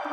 January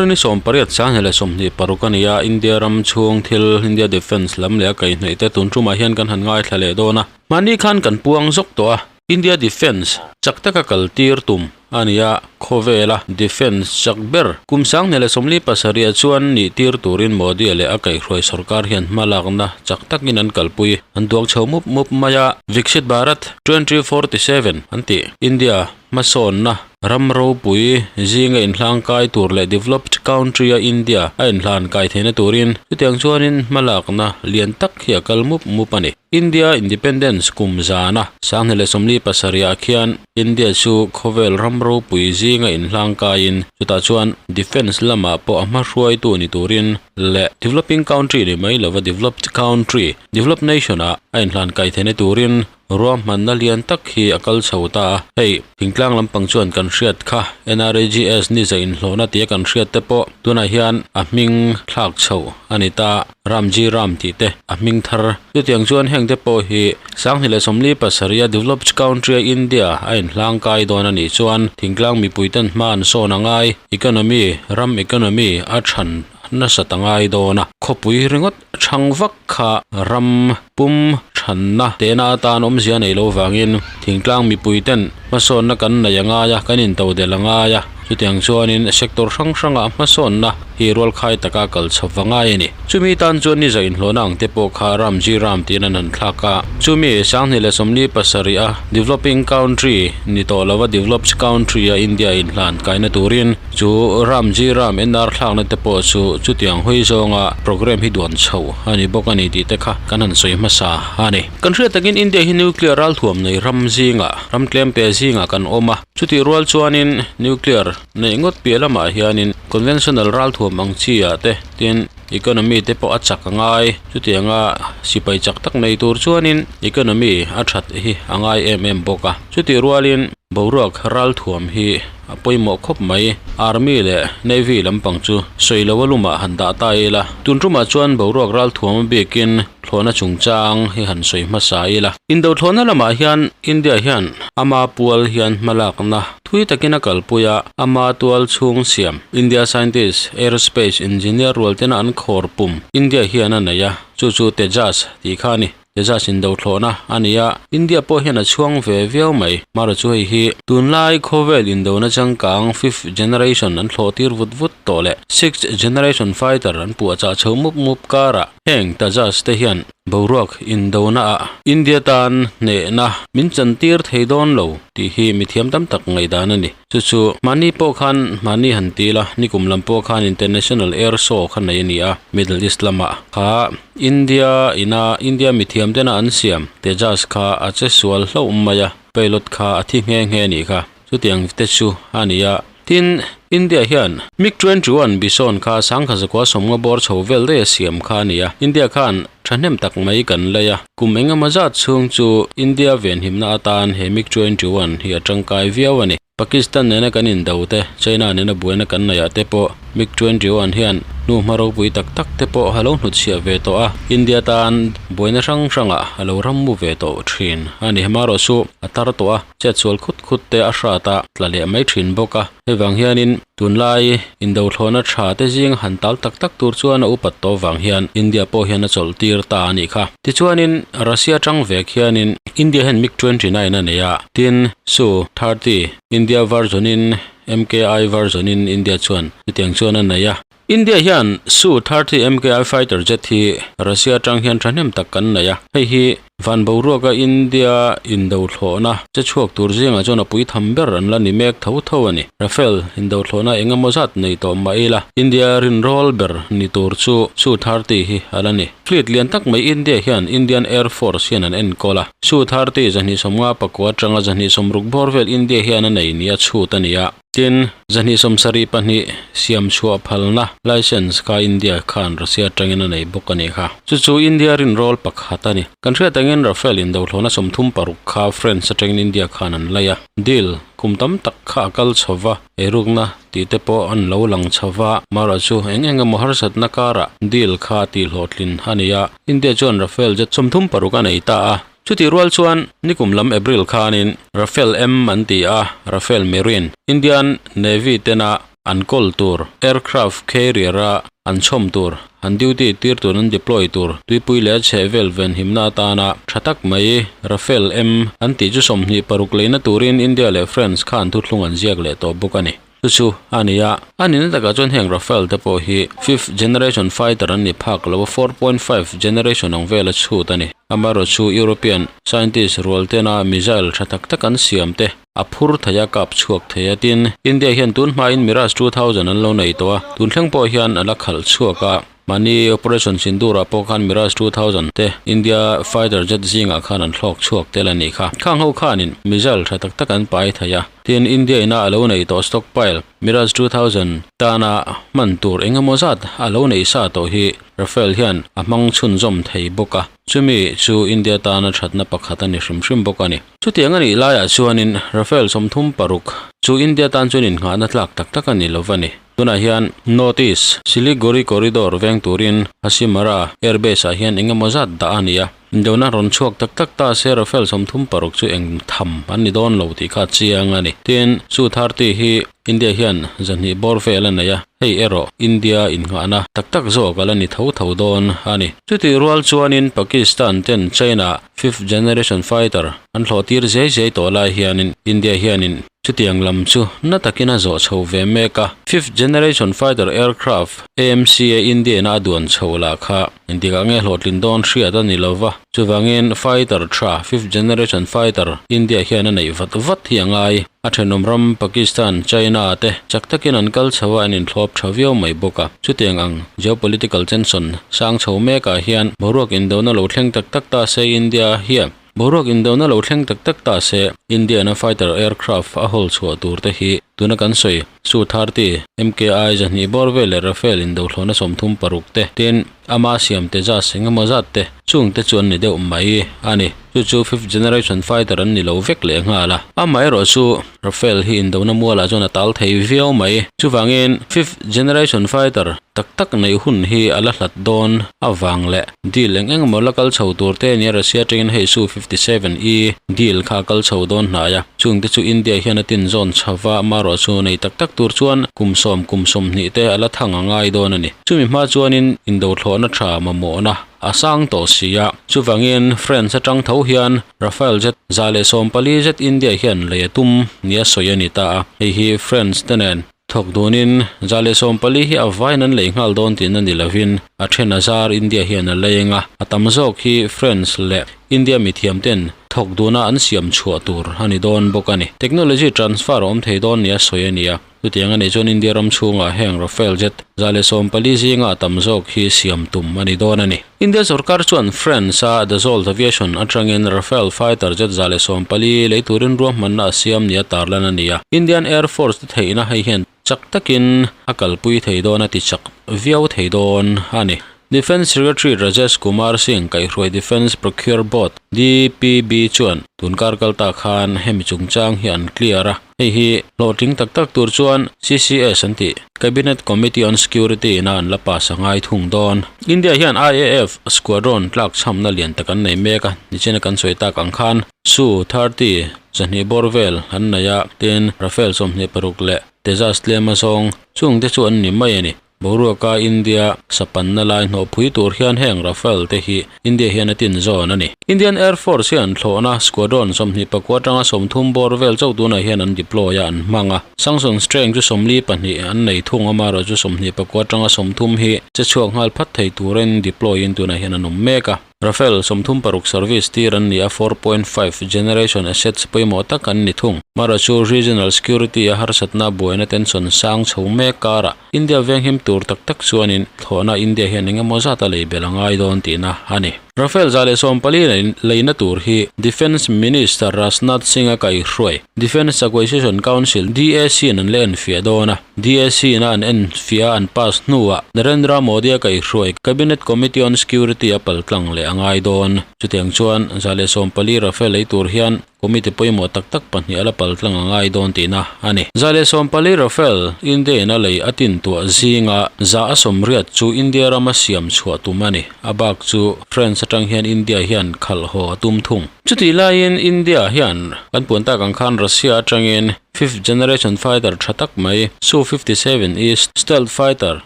ni 18 sanghnih leh 26 a ni a, India ram chhung thil India Defence lam leh a kaihhnawih te tun tumah hian kan han ngaithla leh dawn a. Mahni khan kan puang zawk tawh a, India Defence chak taka kal tir tum a ni a, khawvela Defence chak ber kum 2027 ah chuan nih tir turin Modi leh a kaihhruai sorkar hian hmalakna chak takin an kalpui an duak chho mup mup mai a. Viksit Bharat 2047 an tih India hmasawnna ram ropui zinga inhlangkai tur leh developed country a India a inhlan kai theihna turin chutiang chuanin hmalakna lian tak hi a kal mup mup a ni. India Independence kum zana 2027 ah khian India chu khawvel ram ropui zinga inhlangkaiin chutah chuan defence lamah pawh a hmahruaitu ni turin leh developing country ni mai lova developed country, developed nation ah a inhlan kai theihna turin Ruahmanna lian tak hi a kal chho ta a, hei thingtlang lampang chuan kan hriat kha NREGS ni zah inhlawhna tia kan hriat te pawh tunah hian a hming thlak chho a ni ta, Ramji Ram tih te a hming thar. Chutiang chuan heng te pawh hi 2047 a developed country a India a inhlang kai dawn a nih chuan thingtlang mipui ten hma an sawn a ngai, economy, ram economy a than nasat a ngai dawn a, khawpui ringawt Chhang vak kha ram pum thanna tehna atan awmzia nei lo vangin thingtlang mipui ten hmasawnna kan nei a ngai a, kan intodelh a ngai a, chutiang chuanin sector hrang hrangah hmasawnna hi rualkhai taka kal chho va ngai a ni. Chumi tan chuan ni zah inhlawhna ang te pawh kha Ram Ji Ram tiin an han thlak a, chumi 2047 a developing country ni tawh lova developed country a India inhlan kaina turin Chu Ram Ji Ram NR thlakna te pawh chu chutiang hawi zawnga programme hi duan chho a ni bawk a ni tih te kha kan han sawi hmasa a ni. Kan hriat takin India hi nuclear ralthuam nei ram zingah, ram tlem pe zingah kan awm a, chutih rual chuanin nuclear neih ngawt piah lamah hianin conventional ralthuam ang chi ah te tin economy te pawh a chak a ngai, chutianga sipai chak tak nei tur chuanin economy a that hi a ngai em em bawk a, chutih rualin boruak ralthuam hi A pawimawh khawp mai. Army leh Navy lampang chu sawi lo a lumah han dah ta ila. Tun tumah chuan boruak ralthuam a biakin thlawhna chungchang hi han sawi hmasa ila. Indo thlawhna lamah hian India hian ama pual hian hmalakna thui takin a kalpui a, ama tual chhung siam India scientist, aerospace engineer rual tena an khawr pum India hian a nei a, chu chu Tejas tih kha a ni. Tejas indo thlawhna a ni a, India pawh hian a chhuang ve viau mai. Mara chu hei hi tunlai khawvel indona changkang fifth generation an thlawh tir vut vut tawh leh sixth generation fighter an puahchah chho mup mup karah heng Tejas te hian boruak indona ah India tan hnehna min chantir thei dawn lo tih hi mithiam tam tak ngaihdan a ni. Chu chu mahni pawh khan mahni han ti ila, nikum lam pawh khan International Air Show kha nei a ni a, Middle East lamah kha India ina India mithiam tena an siam Tejas kha a che sual hlauh mai a, pilot kha a thi nghe nghe a nih kha. Chutiang te chu a ni a. Tin, India hian MiG 21 Bison kha sangkhat zakua sawmnga bawr chho vel daih a siam kha a ni a, India khan thahnem tak mai kan lei a. Kum engemaw zat chhung chu India venhimna atan he MiG 21 hi a tangkai viau a ni. Pakistan nena kan indo te, China nena buaina kan neih ah te pawh MiG 21 hian hnuhma ropui tak tak te pawh a lo hnutchhiah ve tawh a, India tan buaina hrang hrangah a lo rammu ve tawh thin a ni. Hamarawh chu a tar tawh a, chetsual khut khut te a hrat a tla leh mai thin bawk a. Hei vang hianin tunlai indothlawhna tha te zing han tal tak tak tur chuan a upat tawh vang hian India pawh hian a chawlh tir ta a nih kha. Tichuanin Russia tang vek hianin India hian MiG 29 a nei a, tin Su 30 India version in MKI version in India chuan chutiang chuan a nei a. India hian Su 30 MKI fighter jet hi Russia atang hian thahnem tak kan nei a, hei hi van boruaka India indothlawhna che chhuak tur zingah chuan a pui tham ber an la ni mek tho tho a ni. Rafale indothlawhna eng emaw zat nei tawh mah ila India rinrawl ber ni tur chu Su 30 hi a la ni. Fleet lian tak mai India hian Indian Air Force hian an enkawl a, Su 30 254 atanga 260 bawr vel India hian a nei nia chhut a ni a. Tin, 272 siam chhuah phalna license kha India khan Russia atangin a nei bawk a nih kha. Chu chu India rinrawl pakhat a ni. Kan hriat angin Rafale indothlawhna 36 kha France atangin India khan an lei a. Deal kum tam tak kha a kal chho va, eirukna tih te pawh an lo lang chho va. Mara chu eng eng emaw harsatna karah deal kha tihhlawhtlin a ni a. India chuan Rafale jet 36 a nei ta a. Chutih rual chuan nikum lam April khanin Rafale M an ti a, Rafale Marine, Indian Navy tena an kawl tur aircraft carrier a an chhawm tur, an duty tir tur an deploy tur tuipui leh a chhehvel venhimna atana tha tak mai Rafale M an tih chu 26 leina turin India leh France khan thuthlung an ziak leh tawh bawk a ni. Chu chu a ni a, a nihna takah chuan heng Rafale te pawh hi fifth generation fighter an ni phak lo a, 4.5 generation ang vela chhut a ni. Amaherawhchu European scientist rual tena missile tha tak tak an siam te a phur thei a, kap chhuak thei a. Tin, India hian tun hmain Mirage 2000 an lo nei tawh a, tun thleng pawh hian a la khalh chhuak a. Mahni Operation Sindoor-ah pawh khan Mirage 2000 te India fighter jet zingah khan an thlawk chhuak tel a nih kha. Khang ho khanin missile tha tak tak an pai thei a. Tin, India ina a lo neih tawh stockpile Mirage 2000 tana hman tur eng emaw zat a lo neih sa tawh hi Rafale hian a hmang chhunzawm thei bawk a. Chumi chu India tana thatna pakhat a ni hrim hrim bawk a ni. Chutiang a nih laiah chuanin Rafale 36 chu India tan chuan innghahna tlak tak tak a ni lo va ni. Tunah hian North East Siliguri Corridor veng turin Hasimara Air Base ah hian eng emaw zat dah a ni a. Indona rawn chhuak tak tak ta se Rafale 36 chu eng tham an ni dawn lo tih kha chiang a ni. Tin, Su 30 hi India hian zahnih bawr vel a nei a, hei erawh India innghahna tak tak zawk a la ni tho tho dawn a ni. Chutih rual chuanin Pakistan ten China fifth generation fighter an hlawh tir zai zai tawh lai hianin India hianin Chutiang lam chu na takin a zawh chho ve mek a, Fifth Generation Fighter Aircraft, AMCA Indian-a a duan chho lah kha engtikah nge hlawhtlin dawn hriat a ni lo va. Chuvangin fighter tha, Fifth Generation Fighter, India hian a neih vat vat hi a ngai. A thenawm ram Pakistan, China te chak takin an kal chho a, an inthlawp tha viau mai bawk a. Chutiang ang geopolitical tension sang chho mekah hian boruak indona lo thleng tak tak ta se India hian Boruak indona lo thleng tak tak ta se, India-na fighter aircraft a hawl chhuah tur te hi tuna kan sawi Su 30, MKI 200 bawr vel leh Rafale indothlawhna 36 te, tin, ama siam Tejas eng emaw zat te, chung te chu an ni deuh mai a ni. Chu chu fifth generation fighter an ni lo vek leh nghal a. Amaherawh chu Rafale hi indona mualah chuan a tal thei viau mai. Chuvangin fifth generation fighter tak tak neih hun hi a la hlat dawn avang leh deal eng eng emaw la kal chho tur te nia Russia atangin hei Su 57 E deal kha a kal chho dawn hnai a, chungte chu India hian a tin zawn chho va, amaherawh chu nei tak tak tur chuan kum sawm kum 20 te a la thang a ngai dawn a ni. Chumi hma chuanin indothlawhna tha mamawhna a sang tawh si a, chuvangin France atang tho hian Rafale jet 140 zet India hian lei a tum nia sawi a ni ta a, hei hi France te nen Thawk dunin 140 hi a vaiin an lei nghal dawn tihna ni lovin a then a zar India hian a leng a, a tam zawk hi France leh India mithiamten thawk duna an siam chhuah tur a ni dawn bawk a ni. Technology transfer a awm thei dawn nia sawi a ni a, chutiang a nih chuan India ram chhungah heng Rafale jet 140 zinga a tam zawk hi siam tum a ni dawn a ni. India sorkar chuan France-a Dassault Aviation atangin Rafale fighter jet 140 lei turin ruahmanna a siam nia tarlan a ni a. Indian Air Force te theihna hei hian chak takin a kalpui thei dawn a ti chak viau thei dawn a ni. Defence Secretary Rajesh Kumar Singh kaihhruai Defence Procure Board, DPB, chuan tun kar kal ta khan hemi chungchang hi an clear a. Hei hi hlawhtling tak tak tur chuan CCS an tih, Cabinet Committee on Security ina an la pass a ngai thung dawn. India hian IAF squadron tlak chhamna lian tak an nei mek a, nichina kan sawi tak ang khan Su 30, 200 bawr vel an nei a, tin Rafale 26 leh Tejas tlem a zawng chungte chu an ni mai a ni. Boruaka India sapanna lai hnawhpui tur hian heng Rafale te hi India hian a tin zawn a ni. Indian Air Force hian thlawhna squadron 29 atanga 30 bawr vel chauh tunah hian an deploy a, an hmang a. Sanction strength chu 42 an nei thung a, amaherawh chu 29 atanga 30 hi che chhuak nghal phat thei turin deploy in tunah hian an awm mek a. Rafale 36 service tir an ni a, 4.5 generation assets pawimawh tak an ni thung. Mara chu regional security a harsatna buaina tension sang chho mek karah India venghim tur tak tak chuanin thlawhna India hian eng emaw zat a lei belh a ngai dawn tihna a ni. Rafale 140 leina tur hi Defence Minister Rajnath Singh a kaihhruai Defence Acquisition Council, DAC, in an la enfiah dawn a. DAC ina an enfiah a an pass hnuah Narendra Modi a kaihhruai Cabinet Committee on Security a paltlang leh a ngai dawn. Chutiang chuan 140 Rafale lei tur hian. Committee pawimawh tak tak pahnih a la paltlang a ngai dawn tihna a ni. 140 Rafale India in a lei a tintuah zinga 180 chu India rama siam chhuah tum a ni. A bak chu France atang hian India hian khalh haw a tum thung. Chutih laiin India hian kan puan tak ang khan Russia atangin fifth generation fighter tha tak mai Su 57 E stealth fighter,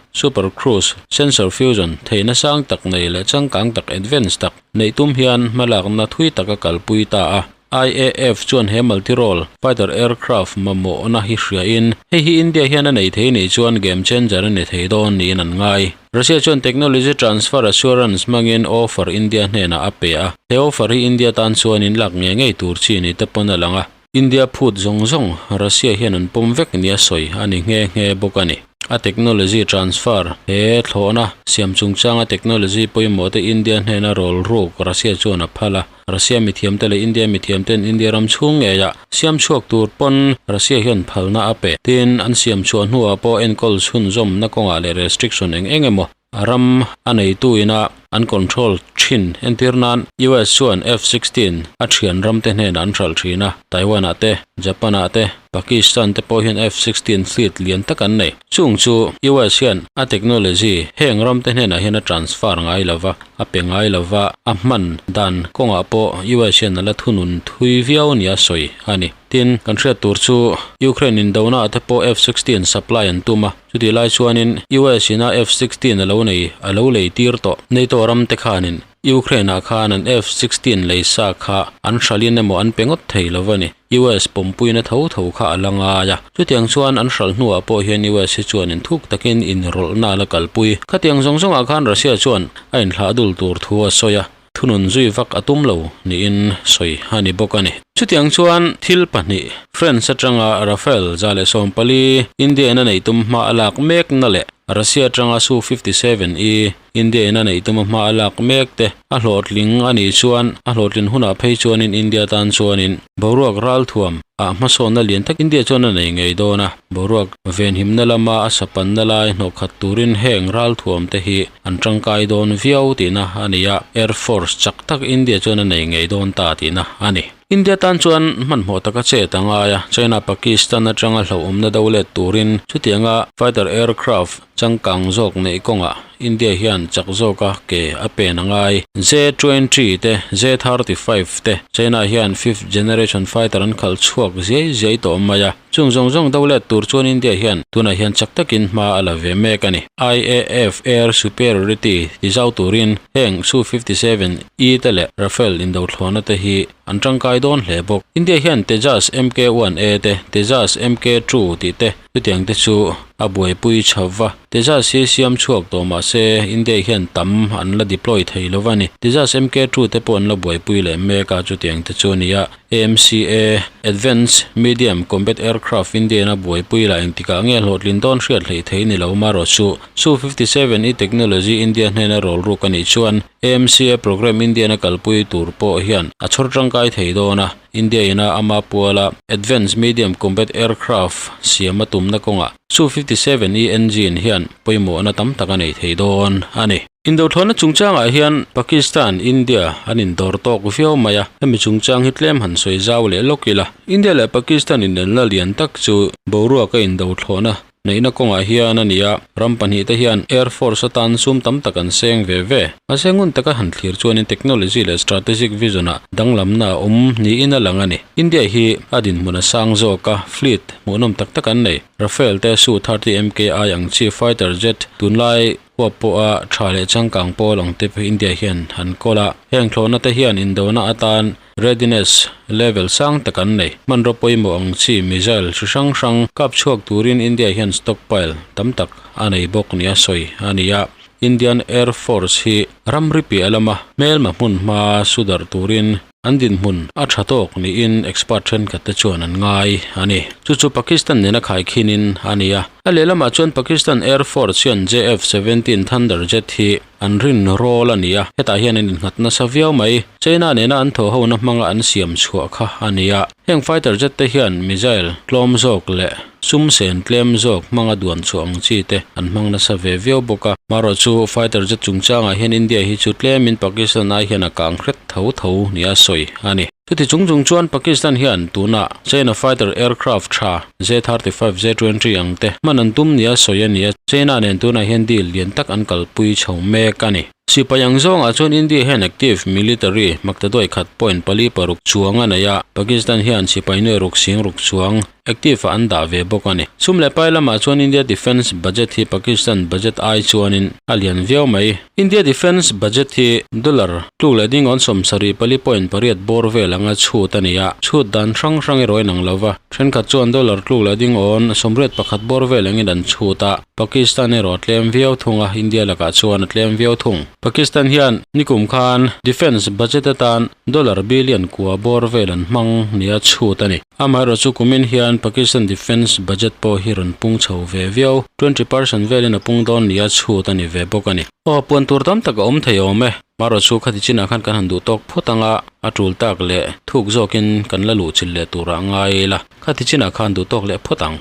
super cruise, sensor fusion theihna sang tak nei leh changkang tak advance tak Neih tum hian hmalakna thui tak a kalpui ta a. IAF chuan he multi-role fighter aircraft mamawhna hi hriain, hei hi India hian a nei thei nih chuan game changer a ni thei dawn niin an ngai. Russia chuan technology transfer assurance hmangin offer India hnenah a pe a, he offer hi India tan chuanin lak ngei ngei tur chi ni te pawn a lang a. India phut zawng zawng Russia hian an pawm vek nia sawi a ni nghe nghe bawk a ni. A technology transfer he thlawhna siam chungchanga technology pawimawh te India hnena rawl ruk Russia chuan a phal a. Russia mithiamte leh India mithiamten India ram chhung ngeiah siam chhuak tur pawn Russia hian phalna a pe. Tin, an siam chhuah hnuah pawh enkawl chhunzawmna kawngah leh restriction eng eng emaw Ram a neitu ina an control thin entir nan US chuan F-16 a thian ramte hnenah an hralh thin a, Taiwan ah te, Japan ah te, Pakistan te pawh hian F-16 fleet lian tak an nei. Chung chu US hian a technology heng ramte hnenah hian a transfer ngai lova, a pe ngai lova, a hman dan kawngah pawh US hian a la thunun thui viau nia sawi a ni. Tin, kan hriat tur chu Ukraine indona ah te pawh F-16 supply an tum a. Chutih lai chuanin US in a F-16 a lo nei a lo lei tir tawh. NATO ram te khanin Ukraine ah khan an F-16 lei sa kha an hralhin emaw an pe ngawt thei lo a ni. US pawmpuina tho tho kha a la ngai a. Chutiang chuan an hralh hnuah pawh hian US hi chuanin thuk takin inrawlhna a la kalpui. Khatiang zawng zawngah khan Russia chuan a inthlah dul tur thu a sawi a. Thunun zui vak a tum lo niin sawi a ni bawk a ni. Chutiang chuan thil pahnih, France atanga Rafale 140 India in a neih tum hma a lak mekna leh Russia atanga Su 57 E India in a neih tum a hma a lak mek te a hlawhtling a nih chuan a hlawhtlin hunah phei chuanin India tan chuanin boruak ralthuam ah hmasawnna lian tak India chuan a nei ngei dawn a, boruak venhimna lama a sapanna lai hnawhkhat turin heng ralthuam te hi An tangkai dawn viau tihna a ni a, Air Force chak tak India chuan a nei ngei dawn ta tihna a ni. India tan chuan hmanhmawh taka chet a ngai a, China Pakistan atanga hlauhawmna do let turin chutianga fighter aircraft changkang zawk neih kawngah India hian chak zawka ke a pen a ngai. J-20 te, J-35 te China hian fifth generation fighter an khalh chhuak ziai ziai tawh mai a. Chung zawng zawng do let tur chuan India hian tunah hian chak takin hma a la ve mek a ni. IAF Air Superiority ti zau turin heng Su 57 E te leh Rafale indothlawhna te hi an tangkai dawn hle bawk. India hian Tejas Mk one A te, Tejas Mk two tih te chutiang te chu a buaipui chho va. Tejas hi siam chhuak tawh mah se India hian tam an la deploy thei lo va ni. Tejas Mk two te pawh an la buaipui leh mek a chutiang te chu a ni a. AMCA, Advanced Medium Combat Aircraft Indian a buaipui lah engtikah nge hlawhtlin dawn hriat hleih thei ni lo marawh chu Su 57 E Technology India hnena rawl ruk a nih chuan AMCA Program Indian a kalpui tur pawh hian a chhawr tangkai thei dawn a, India ina ama puala Advanced Medium Combat Aircraft siam a tumna kawngah Su 57 E engine hian pawimawhna tam tak a nei thei dawn a ni. Indothlawhna chungchangah hian Pakistan, India an indawr tawk viau mai a, hemi chungchang hi tlem han sawi zau leh lawk ila. India leh Pakistan inelna lian tak chu boruaka indothlawhna neihna kawngah hian a ni a, ram pahnihte hian Air Force atan sum tam tak an seng ve ve. Mahse ngun taka han thlir chuanin technology leh strategic vision-ah danglamna a awm niin a lang a ni. India hi a dinhmun a sang zawk a, fleet hmuhnawm tak tak an nei. Rafale te Su 30 MKI ang chi fighter jet tunlai Huap pawha tha leh changkang pawl ang te pawh India hian an kawl a, heng thlawhna te hian indona atan readiness level sang tak an nei. Hmanraw pawimawh ang chi missile chi hrang hrang kap chhuak turin India hian stockpile tam tak a nei bawk nia sawi a ni a. Indian Air Force hi ramri piah lama hmelma hmun hma sudarh turin An dinhmun a tha tawk niin expert thenkhat te chuan an ngai a ni. Chu chu Pakistan nena khaikhinin a ni a. A lehlamah chuan Pakistan Air Force hian JF-17 Thunder jet hi an rin rawl a ni a, hetah hian an innghat nasa viau mai. China nena an thawhhona hmanga an siam chhuah kha a ni a. Heng fighter jet te hian missile tlawm zawk leh sum sen tlem zawk hmanga duan chhuah ang chi te an hmang nasa ve viau bawk a. Marawh chu fighter jet chungchangah hian India hi chu tlemin Pakistan ai hian a kang hret tho tho nia sawi a ni. Chuti chung chung chuan Pakistan hian tuna China fighter aircraft tha J-35, J-20 ang te hman an tum nia sawi a ni a, China nen tunah hian deal lian tak an kalpui chho mek a ni. Sipai ang zawngah chuan India hian active military maktaduai khat point 4 6 chuang a nei a, Pakistan hian sipai nuai ruk sing ruk chuang active ah an dah ve bawk a ni. Sum leh pai lamah chuan India defence budget hi Pakistan budget ai chuanin a lian viau mai. India defence budget hi dollar tluk leh dingawn 74 point 8 bawr vel anga chhut a ni a, chhut dan hrang hrang erawh a inang lo va, thenkhat chuan dollar tluk leh dingawn 81 bawr vel angin an chhut a, Pakistan erawh a tlem viau thung a, India lakah chuan a tlem viau thung. Pakistan hian nikum khan defence budget atan dollar billion kua bawr vel an hmang nia chhut a ni. Amaherawh chu kumin hian Pakistan defence budget pawh hi rawn pung chho ve viau, 20% velin a pung dawn nia chhut a ni ve bawk a ni. Aw, puan tur tam tak a awm thei awm e. Marawh chu khati chinah khan kan han duh tawk phawt ang a, a tul tak leh thuk zawkin kan la luh chilh leh turah ngai ila, khati chinah khan duh tawk leh phawt ang.